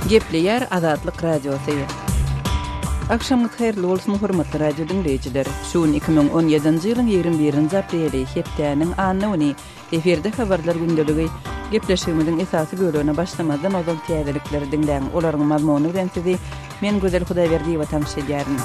Gepleýär Azatlyk Radiosy. Agşamyňyz haýyrly bolsun, hormatly radio diňleýjiler! Şu gün 2017-nji ýylyň 21-nji apreli, hepdäniň anna güni. Efirde habarlar gündeligi. Gepleşigimiziň esasy bölegine başlamazdan ozal täzelikleri diňläň. Olaryň mazmuny bilen sizi men Gözel Hudaýberdiýewa tanyş edýärin.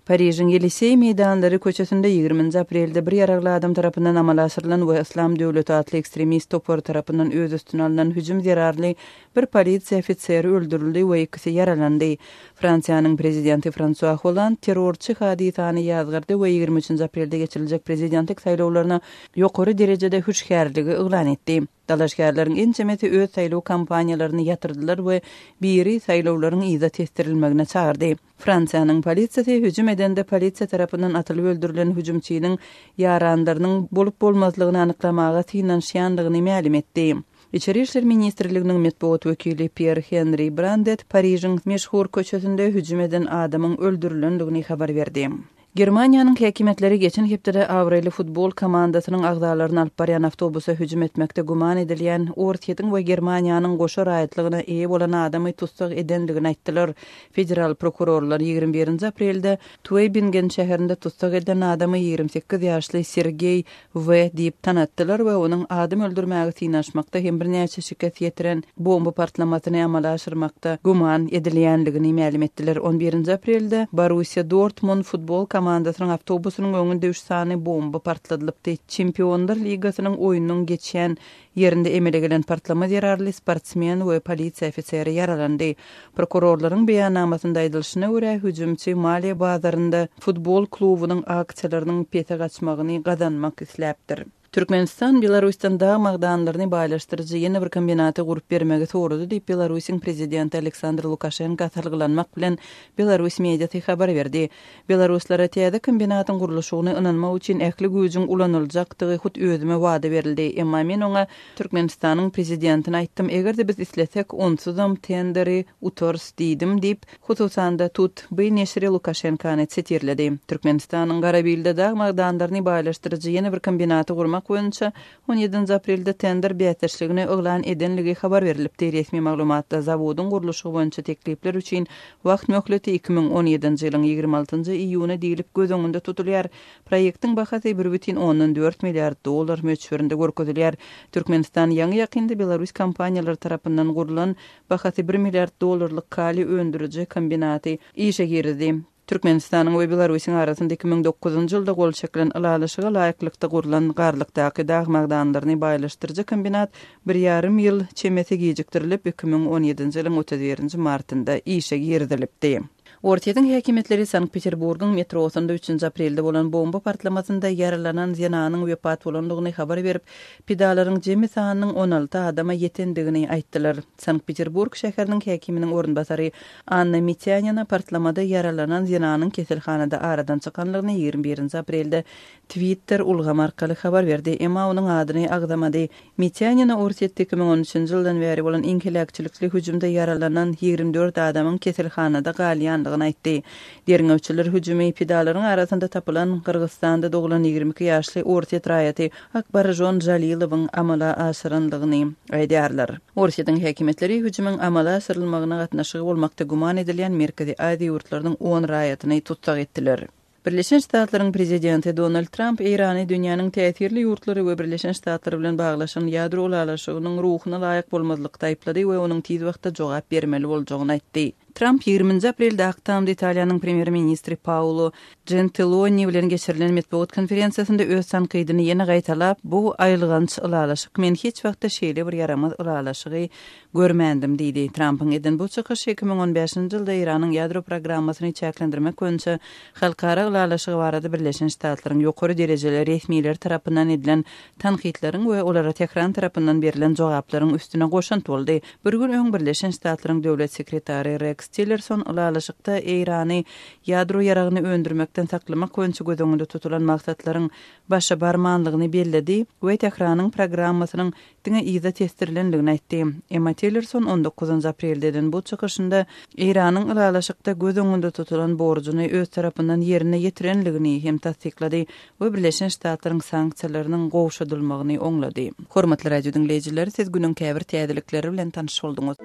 Parižiň Ýeliseý meýdanlary köçesinde ýigriminji aprelde bir ýaragly adam tarapyndan amala aşyrylan we Yslam döwleti atly ekstremist topary tarapyndan öz üstüne alnan hüjüm zerarly bir polisiýa ofiseri öldürildi we ikisi ýaralandy. Fransiýanyň prezidenti Fransua Holland terrorçy hadysany ýazgardy we 23-nji aprelde geçiriljek prezidentlik saýlawlaryna ýokary derejede hüşgärligi yglan etdi. Dalaşgärleriň ençemesi öz saýlaw kampaniýalaryny ýatyrdylar we biri saýlawlaryň yza tesdirilmegine çagyrdy. Fransiýanyň polisiýasy hüjüm edende polisiýa tarapyndan atylyp öldürilen hüjümçiniň ýaranlarynyň bolup-bolmazlygyny anyklamaga synanyşýandygyny mälim etdi. Içeri işler ministrliginiň metbugat wekili Pýer Henri Brandet Parižiň meşhur köçesinde hüjüm eden adamyň öldürilendigini habar berdi. Germaniýanyň häkimiýetleri geçen hepdede abraýly futbol komandasynyň agzalaryny alyp barýan awtobusa hüjüm etmekde güman edilýän Orsýetiň we Germaniýanyň goşa raýatlygyna eýe bolan adamy tussag edendigini aýtdylar. Federal prokurorlar 21-nji aprelde Tuebingen şäherinde tussag edilen adamy 28 ýaşly Sergeý We diýip tanatdylar we onuň adam öldürmäge synanyşmakda hem birnäçe şikes ýetiren bomba partlamasyny amala aşyrmakda güman edilýänligini mälim etdiler. On birinji aprelde Borussiýa Dortmund futbol komandasynyň awtobusynyň öňünde üç sany bomba partladylypdy. Çempionlar ligasynyň oýnunyň geçýän Ýerinde emele gelen partlama zerarly sportsmen we polisiýa ofiseri ýaralandy. Prokurorlaryň beýannamasynda aýdylyşyna görä, hüjümçi maliýe bazarynda futbol klubunyň aksiýalarynyň pese gaçmagyny gazanmak isläpdir. Türkmenistan Belarusdan dag magdanlaryny baýlaşdyryjy ýene bir kombinaty gurup bermegi sorady diýip, Belarusyň prezidenti Aleksandr Lukaşenka salgylanmak bilen, belarus mediasy habar berdi. Belaruslara täze kombinatyň gurluşygyny ynanmak üçin ähli güýjüň ulanyljakdygy hut özüme wada berildi. Emma men oňa, Türkmenistanyň prezidentine aýtdym, eger-de biz islesek, onsuzam tenderi utarys diýdim diýip, hususan-da, Tut-B neşiri Lukaşenkany sitirledi. Türkmenistanyň Garabilde dag magdanlaryny baýlaşdyryjy ýene bir kombinaty gurmak boýunça On ýedinji aprelde tender bäsdeşligini yglan edenligi habar berlipdi. Resmi maglumatda zawodyň gurluşygy boýunça teklipler üçin wagt möhleti 2017-nji ýylyň 26-njy iýuny diýlip göz öňünde tutulýar. Proýektiň bahasy bir bütin ondan dört milliard dollar möçberinde görkezilýär. Türkmenistan ýaňy-ýakynda belarus kompaniýalary tarapyndan gurlan, bahasy bir milliard dollarlyk kaliý öndüriji kombinaty işe girizdi. Türkmenistanyň we Belarusyň arasynda 2009-njy ýylda gol çekilen ylalaşyga laýyklykda gurlan Garlykdaky dag magdanlaryny baýlaşdyryjy kombinat bir ýarym ýyl çemesi gijikdirilip, 2017-nji ýylyň 31-nji martynda işe girizilipdi. Orsýetiň häkimiýetleri Sankt-Peterburgyň metrosynda üçünji aprelde bolan bomba partlamasynda ýaralanan zenanyň wepat bolandygyny habar berip, pidalaryň jemi sanynyň 16 adama ýetendigini aýtdylar. Sankt-Peterburg şäheriniň häkiminiň orunbasary Anna Mitýanina partlamada ýaralanan zenanyň keselhanada aradan çykanlygyny 21-nji aprelde Twitter ulgamy arkaly habar berdi, emma onuň adyny agzamady. Mitýanina Orsýetde 2013-nji ýyldan bäri bolan iň heläkçilikli hüjümde ýaralanan 24 adamyň keselhanada galýandygyny aýtdy. Derňewçiler hüjümi pidalaryň arasynda tapylan Gyrgyzystanda doglan 22 ýaşly orsýet raýaty Akbarjon Jalilowyň amala aşyrandygyny aýdýarlar. Orsýetiň häkimiýetleri hüjümiň amala aşyrylmagyna gatnaşygy bolmakda güman edilýän Merkezi Aziýa ýurtlarynyň on raýatyny tussag etdiler. Birleşen Ştatlaryň prezidenti Donald Tramp Eýrany dünýäniň täsirli ýurtlary we Birleşen Ştatlar bilen baglaşan ýadro ylalaşygynyň ruhuna laýyk bolmazlykda aýyplady we onuň tiz wagtda jogap bermeli boljagyny aýtdy. Tramp ýigriminji aprelde Ak Tamda Italiýanyň premýer-ministri Paolo Jentiloni bilen geçirilen metbugat konferensiýasynda öz tankydyny ýene gaýtalap, Bu aýylganç ylalaşyk, men hiç wagtda şeýle bir ýaramaz ylalaşygy görmändim diýdi. Trampyň eden bu çykyşy 2015-nji ýylda Eýranyň ýadro programmasyny çäklendirmek boýunça halkara ylalaşygy barada Birleşen Ştatlaryň ýokary derejeli resmileri tarapyndan edilen tankytlaryň we olara Tähran tarapyndan berlen jogaplaryň üstüne goşant boldy. Bir gün öň Birleşen Ştatlaryň döwlet sekretary Reks. Reks Tillerson ylalaşykda Eýrany ýadro ýaragyny öndürmekden saklamak boýunça göz öňünde tutulan maksatlaryň başa barmanlygyny belledi we Tähranyň programmasynyň diňe yza tesdirilendigini aýtdy. Emma Tillerson on dokuzynjy aprelde eden bu çykyşynda Eýranyň ylalaşykda göz öňünde tutulan borjuny öz tarapyndan ýerine ýetirenligini hem tassyklady we Birleşen Ştatlaryň sanksiýalarynyň gowşadylmagyny oňlady. Hormatly radio diňleýjiler, siz günüň käbir täzelikleri bilen tanyş bolduňyz.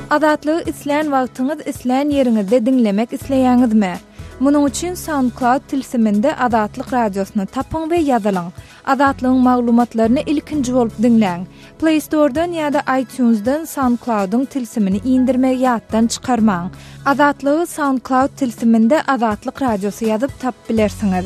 Azatlygy islän wagtyňyz, islän ýeriňizde diňlemek isleýäňizmi? Munuň üçin SoundCloud tilsiminde Azatlyk Radiosyny tapyň we ýazylyň. Azatlygyň maglumatlaryny ilkinji bolup diňläň. Play Store-dan ýa-da iTunes-dan SoundCloud-yň tilsimini indirmegi ýatdan çykarmaň. Azatlygy SoundCloud tilsiminde Azatlyk Radiosy ýazyp tapyp bilersiňiz.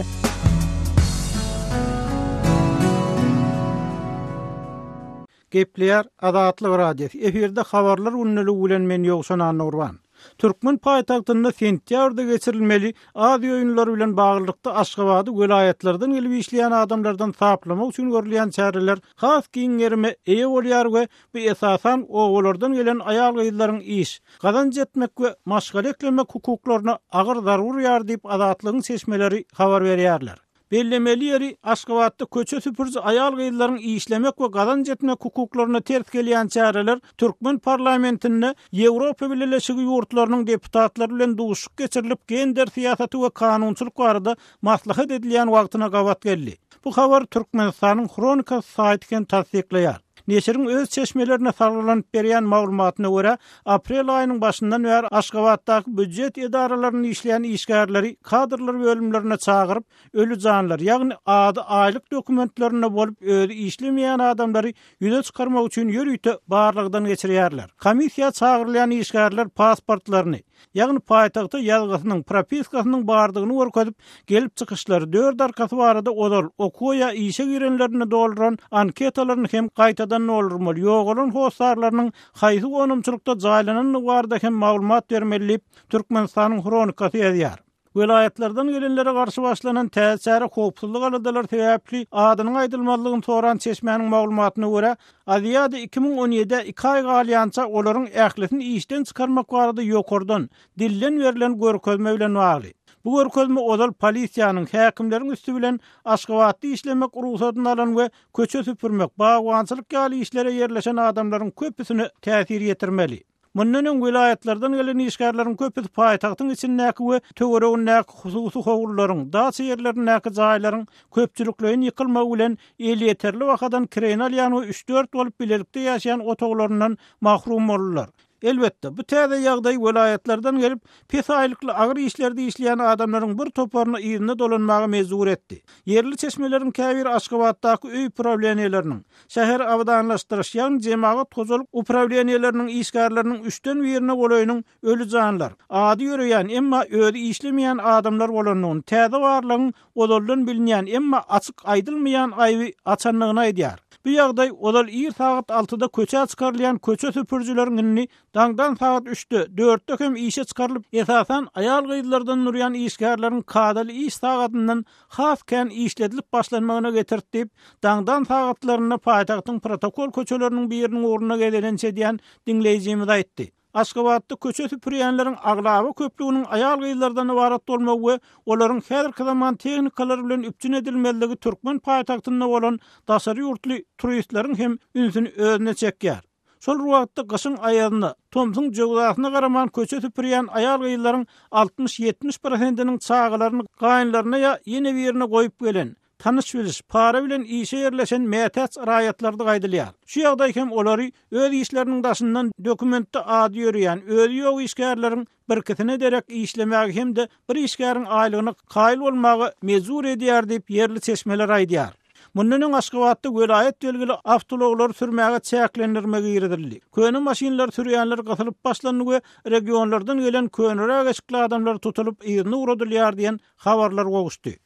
Gepleýär Azatlyk Radiosy, efirde Habarlar gündeligi bilen men Ýowşan Annagurban. Türkmen paýtagtynda sentýabrda geçirilmeli Aziýa oýunlary bilen baglylykda Aşgabady welaýatlardan gelip işleýän adamlardan saplamak üçin görülýän çäreler has giň gerime eýe bolýar we bu esasan obalardan gelen aýal-gyzlaryň iş, gazanç etmek we maşgala eklemek hukuklaryna agyr zarba urýar diýip Azatlygyň çeşmeleri habar berýärler. Bellemeli ýeri, Aşgabatda köçe süpüriji aýal-gyzlaryň işlemek we gazanç etmek hukuklaryna ters gelýän çäreler türkmen parlamentinde Ýewropa Bileleşigi ýurtlarynyň deputatlary bilen duşuşyk geçirilip, gender syýasaty we kanunçylyk barada maslahat edilýän wagtyna gabat geldi. Bu habary Türkmenistanyň Hronikasy saýty hem tassyklaýar. Neşiriň öz çeşmelerine salgylanyp berýän maglumatyna görä, aprel aýynyň başyndan bäri Aşgabatdaky býujet edaralarynda işleýän işgärleri kadrlar bölümlerine çagyryp, öli janlar, ýagny ady aýlyk dokumentlerinde bolup özi işlemeýän adamlary ýüze çykarmak üçin ýörite barlagdan geçirýärler. Komissiýa çagyrylýan işgärler pasportlaryny, ýagny paýtagta ýazgysynyň, propiskasynyň bardygyny görkezip, gelip çykyşlary, dört arkasy barada ozal okuwa ýa işe girenlerinde dolduran anketalaryny hem gaýtadan doldurmaly, ýogalan hossarlarynyň haýsy gonamçylykda jaýlanandygy barada hem maglumat bermeli diýip, Türkmenistanyň Hronikasy ýazýar. Welaýatlardan gelenlere garşy başlanan täze çäre howpsuzlyk aladalary sebäpli adynyň aýdylmazlygyny soran çeşmäniň maglumatyna görä, Aziada 2017-ä iki aý galýança olaryň ählisini işden çykarmak barada ýokardan, dilden berlen görkezme bilen bagly. Bu görkezme ozal polisiýanyň, häkimleriň üsti bilen Aşgabatda işlemek rugsadyny alan we köçe süpürmek, bagbançylyk ýaly işlere ýerleşen adamlaryň köpüsine täsir ýetirmeli. Mundan öň welaýatlardan gelen işgärleriň köpüsi paýtagtyň içindäki we töweregindäki hususy howlularyň, daça ýerlerindäki jaýlaryň köpçülikleýin ýykylmagy bilen elýeterli bahadan kireýine alýan we üç-dört bolup bilelikde ýaşaýan otaglaryndan mahrum boldular. Elbetde, bu täze ýagdaý welaýatlardan gelip, pes aýlykly agyr işlerde işleýän adamlaryň bir toparyny yzyna dolanmaga mejbur etdi. Ýerli çeşmeleriň käbiri Aşgabatdaky öý prawleniýeleriniň, Şäher abadanlaşdyryş, ýagny jemagat hojalyk uprawleniýeleriniň işgärleriniň üçden birine golaýynyň öli janlar, ady ýöreýän, emma özi işlemeýän adamlar bolandygyny, täze barlagyň ozaldan bilinýän, emma açyk aýdylmaýan aýby açandygyny aýdýar. Bu ýagdaý ozal ir sagat altyda köçä çykarylýan köçe süpürijileriň indi daňdan sagat üçde, dörtde hem işe çykarylyp, esasan aýal-gyzlardan durýan işgärleriň kadaly iş sagadyndan has kän işledilip başlanmagyna getirdi diýip, daňdan sagatlarynda paýtagtyň protokol köçeleriniň biriniň ugrunda gezelenç edýän diňleýjimiz aýtdy. Aşgabatda köçe süpürýänleriň aglaba köplüginiň aýal-gyzlardan ybarat bolmagy we olaryň häzirki zaman tehnikalar bilen üpjün edilmezligi türkmen paýtagtynda bolan daşary ýurtly turistleriň hem ünsüni özüne çekýär. Şol bir wagtda gyşyň aýazyna, tomsuň jöwzasyna garaman köçe süpürýän aýal-gyzlaryň 60-70 prosentiniň çagalaryny gaýynlaryna ýa ýene birine goýup gelen, tanyş-biliş, para bilen işe ýerleşen mätäç raýatlardygy aýdylýar. Şu ýagdaý hem olary öz işleriniň daşyndan dokumentde ady ýöreýän, özi ýok işgärleriň birkisine derek işlemäge hem-de bir işgäriň aýlygyna kaýyl bolmaga mejbur edýär diýip, ýerli çeşmeler aýdýar. Mundan öň Aşgabatda welaýat belgili awtoulaglary sürmäge çäklendirme girizildi. Köne maşynlary sürýänler gysylyp başlandy we regionlardan gelen köneräk eşikli adamlar tutulyp yzyna ugradylýar diýen habarlar gowuşdy.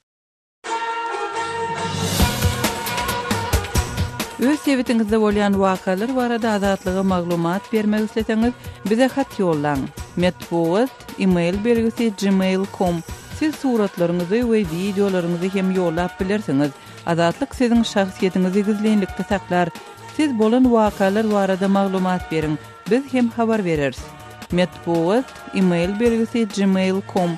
Öz sebitiňizde bolýan wakalar barada Azatlyga maglumat bermek isleseňiz, bize hat ýollaň. Metbugat, e-mail belgisi gmail com. Siz suratlaryňyzy we wideolaryňyzy hem ýollap bilersiňiz. Azatlyk siziň şahsyýetiňizi gizlinlikde saklar. Siz bolan wakalar barada maglumat beriň, biz hem habar bereris. Metbugat, email belgisi gmail com.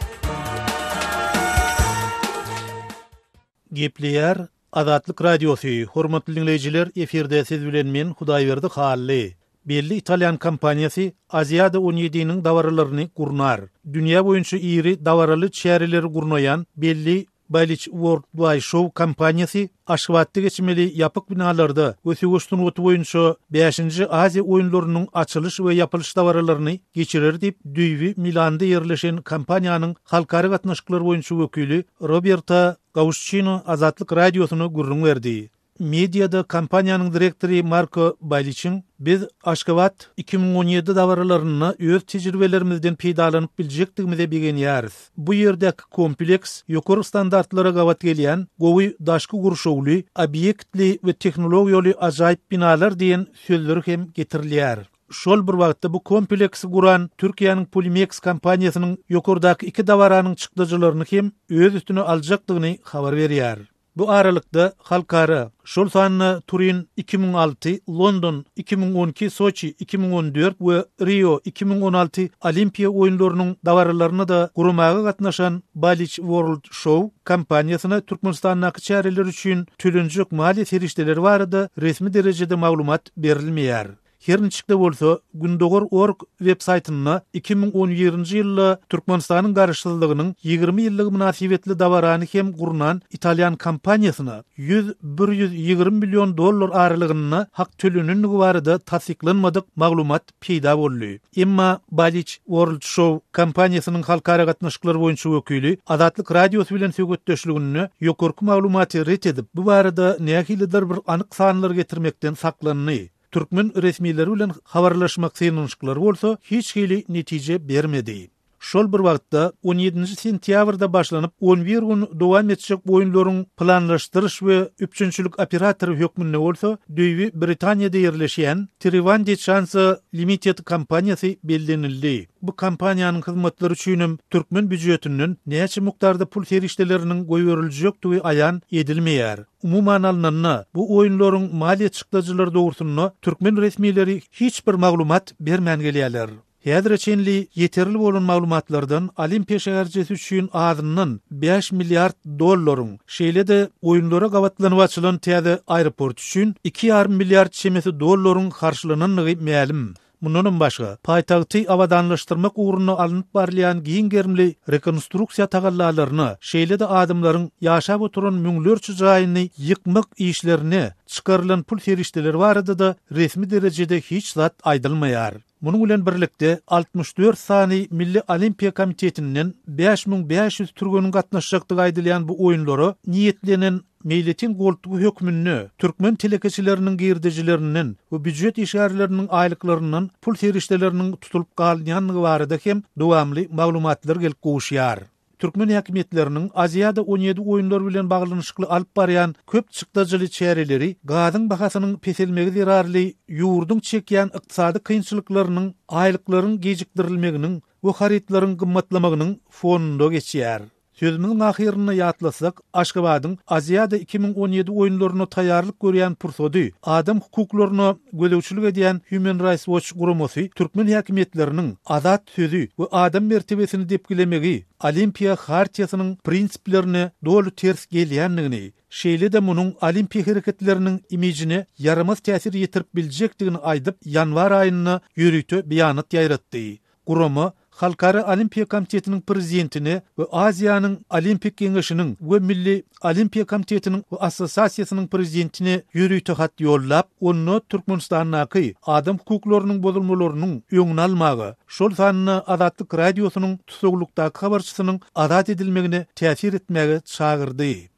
Gepleýär Azatlyk Radiosy, Hormatly diňleýjiler, efirde siz bilen men Hudaýberdi Hally. Belli italýan kompaniýasy Aziada on ýediniň dabaralaryny gurnar. Dünýä boýunça iri dabaraly çäreleri gurnaýan belli Balich Worldwide Show kompaniýasy Aşgabatda geçmeli ýapyk binalarda we söweş sungaty boýunça bäşinji Aziýa oýunlarynyň açylyş we ýapylyş dabaralaryny geçirer diýip, düýbi Milanda ýerleşen kompaniýanyň halkara gatnaşyklar boýunça wekili Roberta Gausçino Azatlyk Radiosyna gürrüň berdi. Mediada kompaniýanyň direktory Marko Baliçiň Biz Aşgabat 2017 dabaralarynda öz tejribelerimizden peýdalanyp biljekdigimize begenýäris. Bu ýerdäki kompleks ýokary standartlara gabat gelýän gowy daşky gurşawly, obýektli we tehnologiýaly ajaýyp binalar diýen sözleri hem getirilýär. Şol bir wagtda bu kompleksi guran Türkiýäniň Polimeks kompaniýasynyň ýokardaky iki dabaranyň çykdajylaryny hem öz üstüne aljakdygyny habar berýär. Bu aralykda, halkara, şol sanda Turin 2006, London 2012, Soçi 2014 we Rio 2016 Olimpiýa oýunlarynyň dabaralaryny-da guramaga gatnaşan Balich World Show kompaniýasyna Türkmenistandaky çäreler üçin tölenjek maliýe serişdeleri barada resmi derejede maglumat berilmeýär. Her niçik-de bolsa, Gündogar org web saýtynda 2011-nji ýylda Türkmenistanyň Garaşsyzlygynyň 20 ýyllygy mynasybetli dabarany hem gurnan italýan kompaniýasyna 100, 120 million dollar aralygynda hak tölenendigi barada tassyklanmadyk maglumat peýda boldy. Emma Balich World Show kompaniýasynyň halkara gatnaşyklar boýunça wekili Azatlyk Radiosy bilen söhbetdeşliginde ýokarky maglumaty ret edip, bu barada nähilidir bir anyk sanlary getirmekden saklandy. Türkmen resmileri bilen habarlaşmak synanyşyklary bolsa hiç hili netije bermedi. Şol bir wagtda, on ýedinji sentýabrda başlanyp, on bir gün dowam etjek oýunlaryň planlaşdyryş we üpjünçilik operatory hökmünde bolsa düýbi Britaniýada ýerleşýän Trivandi Chansa Limited kompaniýasy bellenildi. Bu kompaniýanyň hyzmatlary üçinem türkmen býujetinden näçe mukdarda pul serişdeleriniň goýberiljekdigi aýan edilmeýär. Umuman alnanda, bu oýunlaryň maliýe çykdajylary dogrusynda türkmen resmileri hiç bir maglumat bermän gelýärler. Häzire çenli ýeterli bolan maglumatlardan Olimpiýa şäherçesi üçin azyndan bäş milliard dollaryň, şeýle-de oýunlara gabatlanyp açylan täze aeroport üçin iki ýarym milliard çemesi dollaryň harçlanandygy mälim. Mundanam başga, paýtagty abadanlaşdyrmak ugrunda alnyp barylýan giň gerimli rekonstruksiýa tagallalaryna, şeýle-de adamlaryň ýaşap oturan müňlerçe jaýyny ýykmak işlerine çykarylan pul serişdeleri barada-da resmi derejede hiç zat aýdylmaýar. Munuň bilen birlikde, 64 sany Milli Olimpiýa komitetinden 5500 türgeniň gatnaşjakdygy aýdylýan bu oýunlara niýetlenen Meýletin goltgy hökmünde türkmen telekeçileriniň girdejilerinden we býujet işgärleriniň aýlyklaryndan pul serişdeleriniň tutulyp galynýandygy barada hem dowamly maglumatlar gelip gowuşýar. Türkmen häkimiýetleriniň Aziada 17 oýunlary bilen baglanyşykly alyp barýan köp çykdajyly çäreleri gazyň bahasynyň peselmegi zerarly ýurduň çekýän ykdysady kynçylyklarynyň, aýlyklaryň gijikdirilmeginiň we harytlaryň gymmatlamagynyň fonunda geçýär. Sözümiziň ahyrynda ýatlasak, Aşgabadyň Aziada 2017 oýunlaryna taýýarlyk görýän pursady adam hukuklaryna gözegçilik edýän Human Rights Watch guramasy türkmen häkimiýetleriniň azat sözi we adam mertebesini depgilemegi Olimpiýa Hartiýasynyň prinsiplerine doly ters gelýändigini, şeýle-de munuň olimpiýa hereketleriniň imijine ýaramaz täsir ýetirip biljekdigini aýdyp, ýanwar aýynda ýörite beýanat ýaýratdy. Gurama Halkara Olimpiýa komitetiniň prezidentine we Aziýanyň Olimpik geňeşiniň we Milli Olimpiýa komitetiniň we Assosiasiýasynyň prezidentine ýörite hat ýollap, onda Türkmenistandaky adam hukuklarynyň bozulmalarynyň öňüni almaga, şol sanda Azatlyk Radiosynyň tussaglykdaky habarçysynyň azat edilmegine täsir etmäge çagyrdy.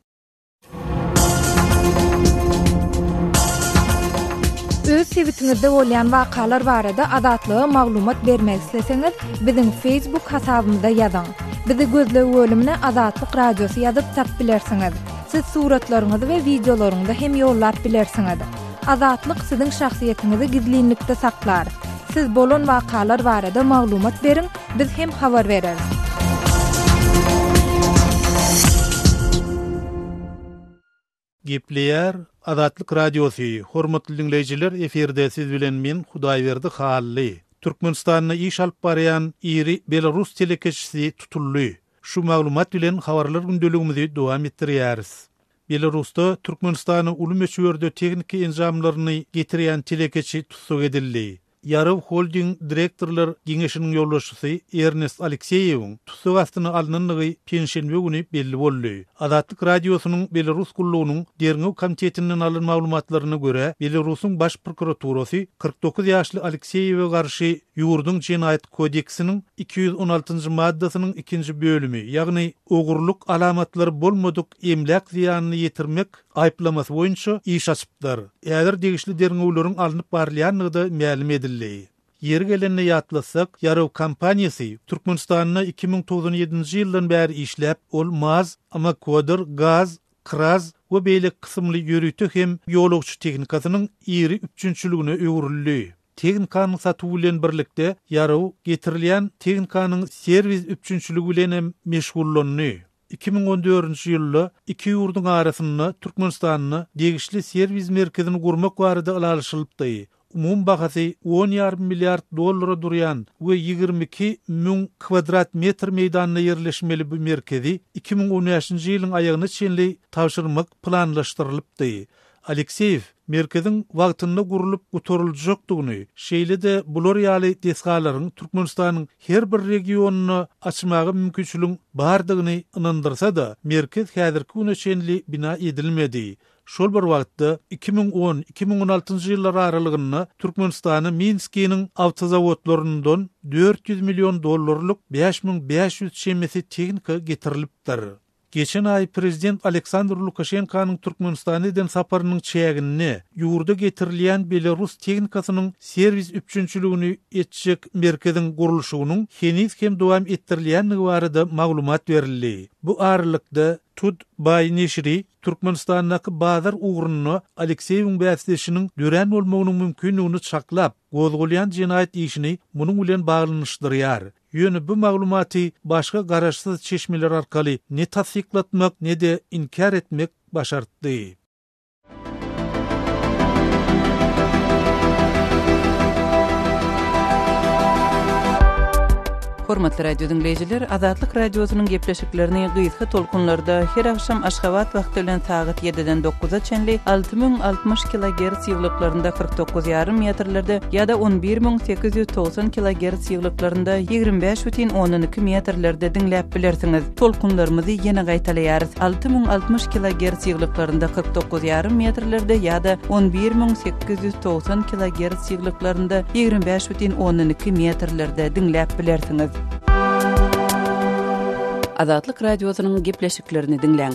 Öz sebitiňizde bolýan wakalar barada Azatlyga maglumat bermek isleseňiz, biziň Facebook hasabymyza ýazyň. Bizi gözleg bölümine Azatlyk Radiosy ýazyp tap bilersiňiz. Siz suratlaryňyzy we wideolaryňyzy hem ýollap bilersiňiz. Azatlyk siziň şahsyýetiňizi gizlinlikde saklar. Siz bolan wakalar barada maglumat beriň, biz hem habar bereris. Gepleýär. Azatlyk Radiosy, Hormatly diňleýjiler, efirde siz bilen men Hudaýberdi Hally. Türkmenistanda iş alyp barýan iri belarus telekeçisi tutuldy. Şu maglumat bilen habarlar gündeligimizi dowam etdirýäris. Belarusda Türkmenistana uly möçberde tehniki enjamlaryny getirýän telekeçi tussag edildi. Ýarow Holding direktorlar geňeşiniň ýolbaşçysy Ernest Alekseýewiň tussag astyna alnandygy penşenbe güni belli boldy. Azatlyk Radiosynyň Belarus gullugynyň Derňew komitetinden alan maglumatlaryna görä, Belarusyň Baş prokuraturasy 49 ýaşly Alekseýewe garşy ýurduň Jenaýat kodeksiniň 216-njy maddasynyň ikinji bölümi, ýagny ogurlyk alamatlary bolmadyk emläk zyýanyny ýetirmek aýyplamasy boýunça iş açypdyr. Häzir degişli derňewleriň alnyp barylýandygy-da mälim edildi. Ýeri gelende ýatlatsak, Ýarow kompaniýasy Türkmenistanda 2097-nji ýyldan bäri işläp, ol maz, Amakodyr, gaz, KRAZ we beýleki kysymly ýörite hem ýolagçy tehnikasynyň iri üpjünçiligine öwrüldi. Tehnikanyň satuwy bilen birlikde Ýarow getirilýän tehnikanyň serwis üpjünçiligi bilen hem meşgullandy. 2014-nji ýylda iki ýurduň arasynda Türkmenistanda degişli serwis merkezini gurmak barada ylalaşylypdy. Umumy bahasy on ýarym milliard dollara durýan we 22 müň kwadrat metr meýdanda ýerleşmeli bu merkezi 2015-nji ýylyň aýagyna çenli tabşyrmak planlaşdyrylypdy. Alekseýew merkeziň wagtynda gurlup gutaryljakdygyny, şeýle-de bular ýaly desgalaryň Türkmenistanyň her bir regionynda açmaga mümkinçiligiň bardygyny ynandyrsa-da, merkez häzirki güne çenli bina edilmedi. Şol bir wagtda, 2010, 2016 ýyllar aralygynda Türkmenistana Minskiniň awtozawodlaryndan 400 million dollarlyk 5500 çemesi tehnika getirilipdir. Geçen aý prezident Aleksandr Lukaşenkanyň Türkmenistana eden saparynyň çäginde ýurda getirilýän belarus tehnikasynyň serwis üpjünçiligini etjek merkeziň gurluşygynyň heniz hem dowam etdirilýändigi barada maglumat berildi. Bu aralykda, Tud. By neşiri Türkmenistandaky bazar ugrunda Alekseýewiň bäsdeşiniň dörän bolmagynyň mümkindigini çaklap, gozgalýan jenaýat işini munuň bilen baglanyşdyrýar. Ýöne bu maglumaty başga garaşsyz çeşmeler arkaly ne tassyklatmak, ne-de inkär etmek başartdy. Hormatly radio diňleýjiler, Azatlyk Radiosynyň gepleşiklerini gysga tolkunlarda her agşam Aşgabat wagty bilen sagat 7-den 9-a çenli 6060 kilogerts ýygylyklarynda 49 ýarym metrlerde ýa-da 11890 kilogerts ýygylyklarynda 25 bütin ondan iki metrlerde diňläp bilersiňiz. Tolkunlarymyzy ýene gaýtalaýarys, 6060 kilogerts ýygylyklarynda 49 ýarym metrlerde ýa-da 11890 kilogerts ýygylyklarynda 25 bütin ondan iki metrlerde diňläp bilersiňiz. Azatlyk Radiosynyň gepleşiklerini diňläň.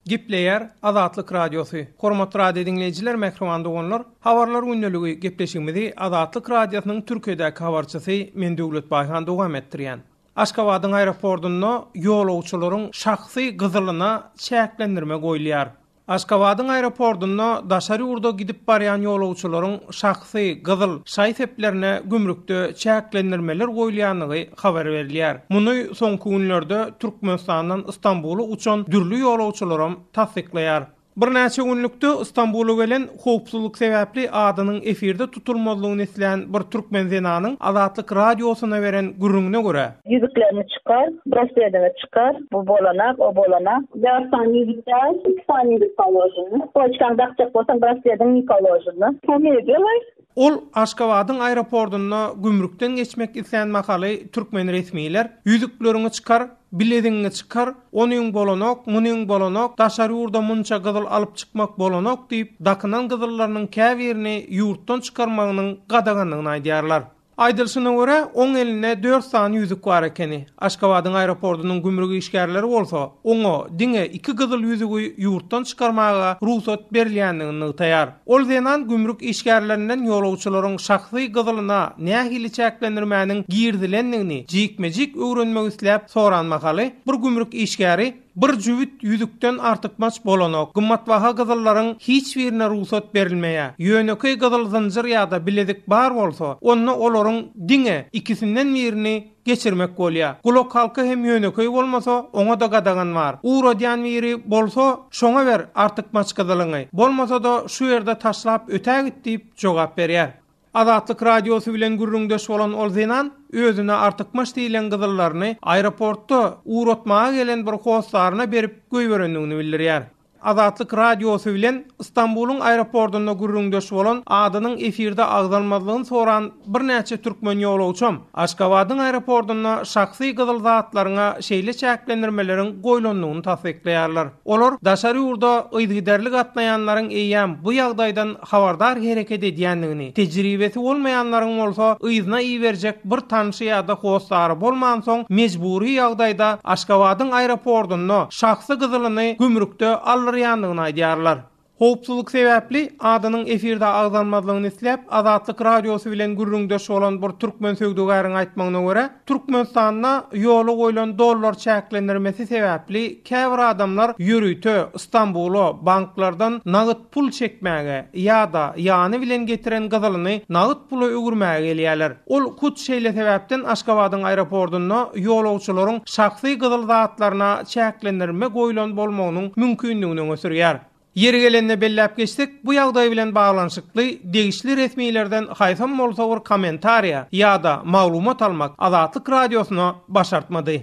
Gepleýär Azatlyk Radiosy. Hormatly radio diňleýjiler, mähriban doganlar, Habarlar gündeligi gepleşigimizi Azatlyk Radiosynyň Türkiýedäki habarçysy men Döwlet Baýhan dowam etdirýän. Aşgabadyň aeroportunda ýolagçylaryň şahsy gyzylyna çäklendirme goýulýar. Aşgabadyň aeroportunda daşary ýurda gidip barýan ýolagçylaryň şahsy gyzyl şaý-seplerine gümrükde çäklendirmeler goýulýandygy habar berilýär. Muny soňky günlerde Türkmenistandan Stambula uçan dürli ýolagçylaram tassyklaýar. Birnäçe günlükde Stambula gelen, howpsuzlyk sebäpli adynyň efirde tutulmazlygyny islän bir türkmen zenanyň Azatlyk Radiosyna beren gürrüňine görä, Ýüzüklerini çykar, braslediňi çykar, bu bolanak, o bolanak. Dört sany ýüzük däl, iki sany ýüzük položeno. Poçkaňy dakjak bolsaň braslediň ne položeno. Komediýalaý. Ol Aşgabadyň aeroportunda gümrükden geçmek islän mahaly türkmen resmiler, Ýüzükleriňi çykar, bilezigiňi çykar, onyň bolanok, munyň bolanok, daşary ýurda munça gyzyl alyp çykmak bolanok diýip, dakynan gyzyllarynyň käbirini ýurtdan çykarmagynyň gadagandygyny aýdýarlar. Aýdylyşyna görä, oň elinde dört sany ýüzük bar ekeni. Aşgabadyň aeroportunyň gümrük işgärleri bolsa, oňa diňe iki gyzyl ýüzügi ýurtdan çykarmaga rugsat berilýändigini nygtaýar. Ol zenan gümrük işgärlerinden ýolagçylaryň şahsy gyzylyna nähili çäklendirmäniň girizilendigini jikme-jik öwrenmek isläp soran mahaly, bir gümrük işgäri. Bir jübüt ýüzükden artykmaç bolanok. Gymmatbaha gyzyllaryň hiç birine rugsat berilmeýär. Ýönekeý gyzyl zynjyr ýa-da bilezik bar bolsa, onda olaryň diňe ikisinden birini geçirmek bolýar. Gulakhalka hem ýönekeý bolmasa, oňa-da gadagan bar. Ugradýan biri bolsa, şoňa ber artykmaç gyzylyňy. Bolmasa-da şu ýerde taşlap ötägit diýip jogap berýär. Azatlyk Radiosy bilen gürrüňdeş bolan ol zenan özüne artykmaç diýlen gyzyllaryny aeroportda ugratmaga gelen bir hossaryna berip goýberendigini bildirýär. Azatlyk Radiosy bilen Stambulyň aeroportunda gürrüňdeş bolan adynyň efirde agzalmazlygyny soran birnäçe türkmen ýolagçam Aşgabadyň aeroportunda şahsy gyzyl zatlaryňa şeýle çäklendirmeleriň goýlandygyny tassyklaýarlar. Olar daşary ýurda yzygiderli gatnaýanlaryň eýýäm bu ýagdaýdan habardar hereket edýändigini, tejribesi bolmaýanlaryň bolsa yzyna iberjek bir tanşy ýa-da hossary bolmansoň mejbury ýagdaýda Aşgabadyň aeropordunda şahsy gyzylyny gümrükde aldyrýandygyny aýdýarlar. Howpsuzlyk sebäpli adynyň efirde agzalmazlygyny isläp, Azatlyk Radiosy bilen gürrüňdeş bolan bir türkmen söwdagäriň aýtmagyna görä, Türkmenistanda ýola goýlan dollar çäklendirmesi sebäpli käbir adamlar ýörite Stambula banklardan nagt pul çekmäge ýa-da ýany bilen getiren gyzylyny nagt pula öwürmäge gelýärler. Ol hut şeýle sebäpden Aşgabadyň aeroportunda ýolagçylaryň şahsy gyzyl zatlaryna çäklendirme goýlan bolmagynyň mümkindigini öňe sürýär. Ýeri gelende belläp geçsek, bu ýagdaý bilen baglanyşykly degişli resmilerden haýsam bolsa bir kommentariýa ýa-da maglumat almak Azatlyk Radiosyna başartmady.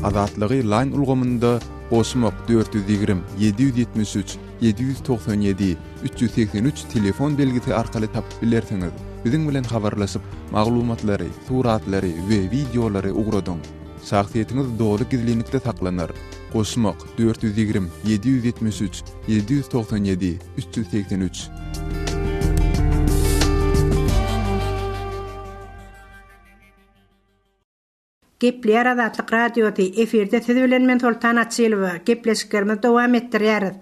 Azatlygy Line ulgamynda goşmak 420 773 797 383 telefon belgisi arkaly tapyp bilersiňiz. Biziň bilen habarlaşyp, maglumatlary, suratlary we wideolary ugradyň. Şahsyýetiňiz doly gizlinlikde saklanar. Goşmak, 420 773 797 383. Gepleýär Azatlyk Radiosy, efirde siz bilen men Soltan Açylowa, gepleşiklerimizi dowam etdirýäris.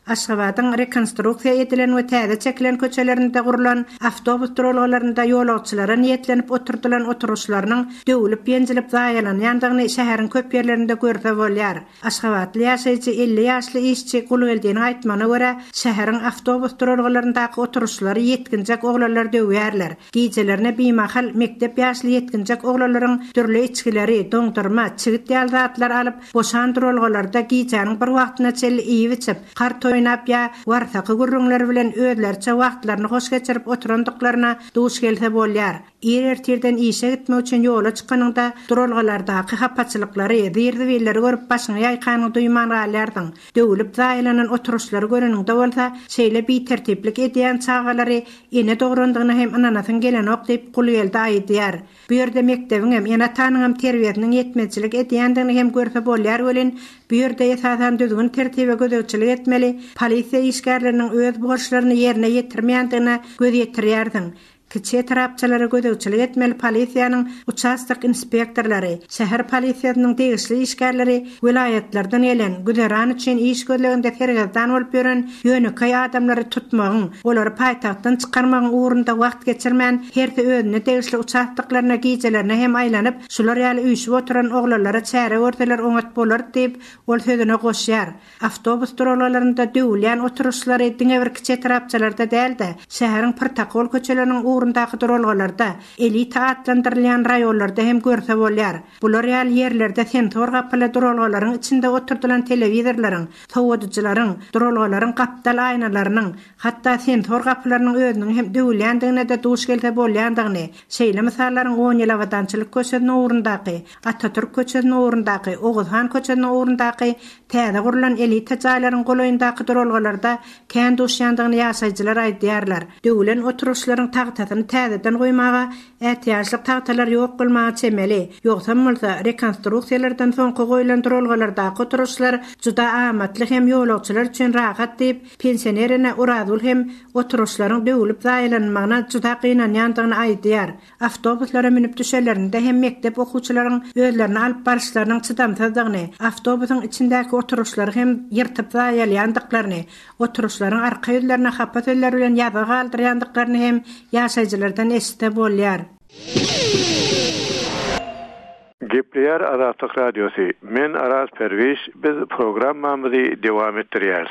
Aşgabadyň rekonstruksiýa edilen we täze çekilen köçelerinde gurlan awtobus duralgalarynda ýolagçylara niýetlenip oturdylan oturgyçlarynyň döwülip-ýenjilip zaýalanýandygyny şäheriň köp ýerlerinde görse bolýar. Aşgabatly ýaşaýjy 50 ýaşly işçi Gulgeldiniň aýtmagyna görä, şäheriň awtobus duralgalaryndaky oturyşlary ýetginjek oglanlar döwýärler. Gijelerine bimahal mekdep ýaşly ýetginjek oglanlaryň dürli içgileri, doňdurma, çigit ýaly zatlary alyp, boşan duralgalarda gijäniň bir wagtyna çenli iýip-içip, kart oýnap ýa warsaky gürrüňler bilen özleriçe wagtlaryny hoş geçirip oturandyklaryna duş gelse bolýar. Ir ertirden işe gitmek üçin ýola çykanyňda duralgalardaky hapaçylyklary, zir-zibilleri görüp başyňy ýaýkanyňy duýman galýarsyň. Döwülip zaýalanan oturyşlary göreniňde bolsa, şeýle bitertiplik edýän çagalary ene dograndygyna hem ynanasyň gelenok diýip, Gulgeldi aýdýar. Bu ýerde mekdebiňem, ene-atanyňam terbiýesiniň ýetmezçilik edýändigini hem görse bolýar welin, bu ýerde esasan düzgün-tertibe gözegçilik etmeli polisiýa işgärleriniň öz borçlaryny ýerine ýetirmeýändigine göz ýetirýärsiň. Kiçi etrapçalara gözegçilik etmeli polisiýanyň uçastok inspektorlary, şäher polisiýasynyň degişli işgärleri welaýatlardan gelen, güzeran üçin iş gözleginde sergezdan bolup ýören ýönekeý adamlary tutmagyň, olary paýtagtdan çykarmagyň ugrunda wagt geçirmän, hersi özüne degişli uçastoklaryna gijelerine hem aýlanyp, şular ýaly üýşüp oturan oglanlara çäre görseler oňat bolardy diýip, ol sözüne goşýar. Awtobus duralgalarynda döwülýän oturyşlary diňe bir kiçi etrapçalarda däl-de, şäheriň protokol köçeleriniň ugrundaky duralgalarda, elita atlandyrylýan raýonlarda hem görse bolýar. Bular ýaly ýerlerde sensor gapyly duralgalaryň içinde oturdylan telewizorlaryň, sowadyjylaryň, duralgalaryň gapdal aýnalarynyň, hatda sensor gapylarynyň özüniň hem döwülýändigine-de duş gelse bolýandygyny, şeýle mysallaryň On ýyl abadançylyk köçesiniň ugrundaky, Atatürk köçesiniň ugrundaky, Oguzhan köçesiniň ugrundaky täze gurlan elita jaýlaryň golaýyndaky duralgalarda kän duşýandygyny ýaşaýjylar aýdýarlar. Döwülen oturgyçlaryň tagtasyny täzeden goýmaga ätiýaçlyk tagtalar ýok bolmaga çemeli. Ýogsam bolsa, rekonstruksiýalardan soňky goýlan duralgalardaky oturgyçlar juda amatly hem ýolagçylar üçin rahat diýip, pensioner ene Orazgül hem oturgyçlaryň döwülip zaýalanmagyna juda gynanýandygyny aýdýar. Awtobuslara münüp düşenlerinde hem mekdep okuwçylaryň özlerini alyp baryşlarynyň çydamsyzdygyny, awtobusyň içindäki oturyşlary hem ýyrtyp zaýalaýandyklaryny, oturyşlaryň arka ýüzlerine hapa sözler bilen ýazgy galdyrýandyklaryny hem ýaşaýjylardan eşitse bolýar. Gepleýär Azatlyk Radiosy, Men Araz Perwiş, biz programmamyzy dowam etdirýäris.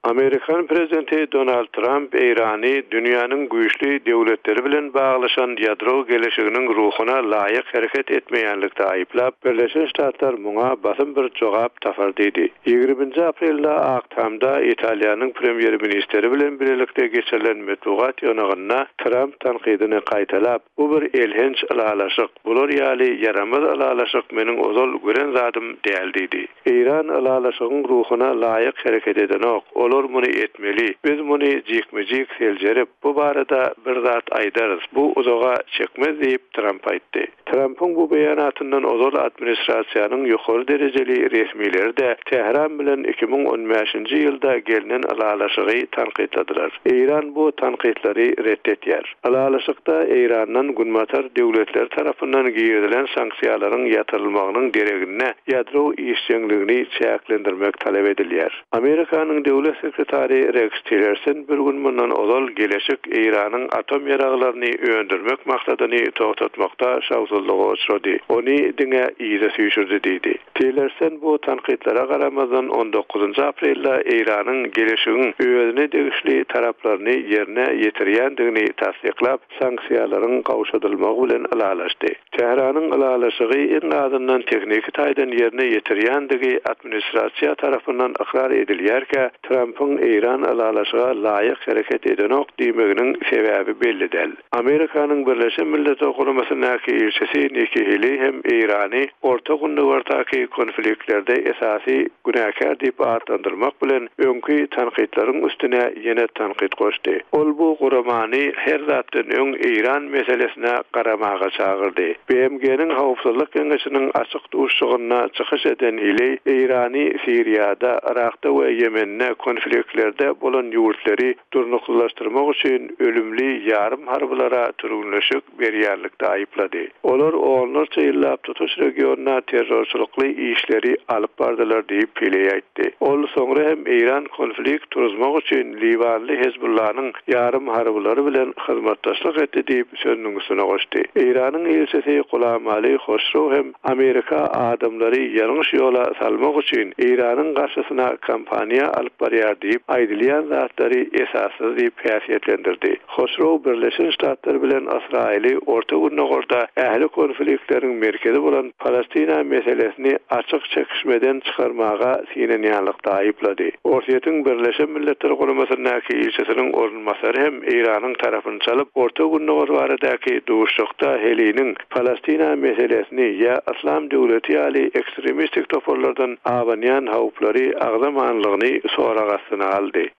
Amerikan prezidenti Donald Tramp Eýrany dünýäniň güýçli döwletleri bilen baglaşan ýadro geleşiginiň ruhuna laýyk hereket etmeýänlikde aýyplap, Birleşen Ştatlar muňa basym bir jogap tapar diýdi. Ýigriminji aprelde Ak Tamda Italiýanyň premýer-ministri bilen bilelikde geçirilen metbugat ýygnagynda Tramp tankydyny gaýtalap, Bu bir elhenç ylalaşyk, bular ýaly ýaramaz ylalaşyk meniň ozal gören zadym däl diýdi. Eýran ylalaşygyň ruhuna laýyk hereket edenok, olar muny etmeli, biz muny jikme-jik seljerip, bu barada bir zat aýdarys, bu uzaga çekmez diýip, Tramp aýtdy. Trampyň bu beýanatyndan ozal administrasiýanyň ýokary derejeli resmileri-de Tähran bilen 2015-nji ýylda gelnen ylalaşygy tankytladylar. Eýran bu tankytlary ret etýär. Ylalaşykda Eýrandan Günbatar döwletleri tarapyndan girizilen sanksiýalaryň ýatyrylmagynyň deregine ýadro işjeňligini çäklendirmek talap edilýär. Amerikanyň döwlet sekretary Reks Tillerson bir gün mundan ozal geleşik Eýranyň atom ýaraglaryny öndürmek maksadyny togtatmakda şowsuzlyga uçrady, ony diňe yza süýşürdi diýdi. Tillerson bu tankytlara garamazdan on dokuzynjy aprelde Eýranyň geleşigiň özüne degişli taraplaryny ýerine ýetirýändigini tassyklap, sanksiýalaryň gowşadylmagy bilen ylalaşdy. Tähranyň ylalaşygy iň azyndan tehniki taýdan ýerine ýetirýändigi administrasiýa tarapyndan ykrar edilýärkä, Trampyň Eýran ylalaşyga laýyk hereket edenok diýmeginiň sebäbi belli däl. Amerikanyň Birleşen Milletler Guramasyndaky ilçisi Nikki Heýli hem Eýrany Orta Gündogardaky konfliktlerde esasy günäkär diýip atlandyrmak bilen, öňki tankytlaryň üstüne ýene tankyt goşdy. Ol bu guramany her zatdan öň Eýran meselesine garamaga çagyrdy. BMG-niň Howpsuzlyk Geňeşiniň açyk duşuşygynda çykyş eden Heýli Eýrany Siriýada, Yrakda we Ýemende konfliktlerde bolan ýurtlary durnuklylaşdyrmak üçin ölümli ýarym harbylara türgünleşik berýänlikde aýyplady. Olar onlarça ýyllap tutuş regionda terrorçylykly işleri alyp bardylar diýip, Peleý aýtdy. Ol soňra hem Eýran konflikt turuzmak üçin liwanly Hezbullanyň ýarym harbylary bilen hyzmatdaşlyk etdi diýip, sözüniň üstüne goşdy. Eýranyň ilçisi Gulamali Hoşrow hem Amerika adamlary ýalňyş ýola salmak üçin Eýranyň garşysyna kampaniýa alyp barýar diýip aýdylýan zatlary esassyz diýip häsiýetlendirdi. Hosrow Birleşen Ştatlar bilen Ysraýyly Orta Gündogarda ähli konfliktleriň merkezi bolan Palestina meselesini açyk çekişmeden çykarmaga synanýanlykda aýyplady. Orsýetiň Birleşen Milletler Guramasyndaky ilçisiniň orunbasary hem Eýranyň tarapyny çalyp, Orta Gündogar baradaky duşuşykda Heliniň Palestina meselesini ýa Yslam döwleti ýaly ekstremistik toparlardan abanýan howplary agzamanlygyny sorag astyna aldy.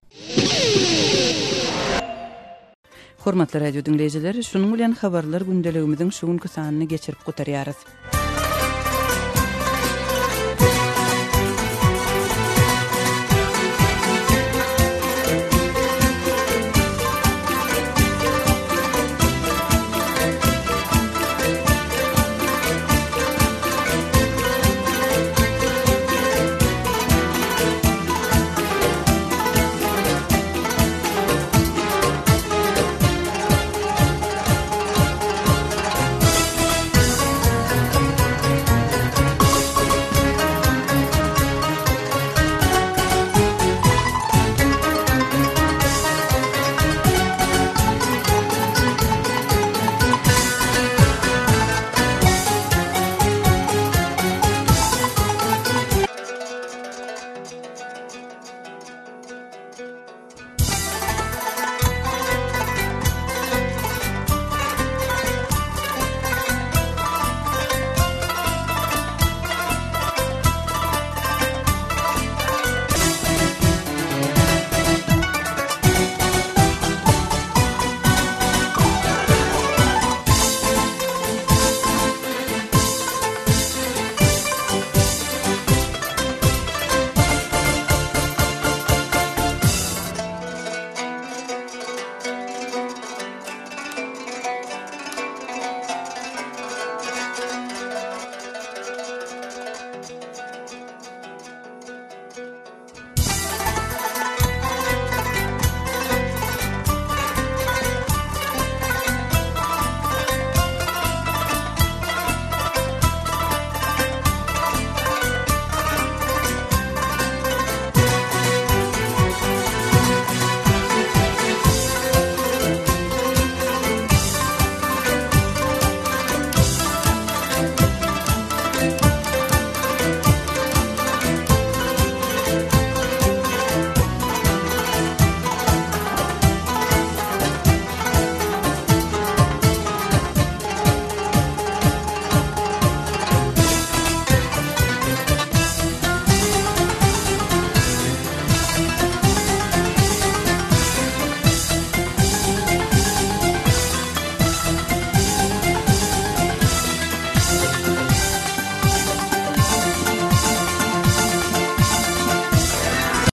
Hormatly radio diňleýjiler, şunuň bilen habarlar gündeligimiziň şu günki sanyny geçirip gutarýarys.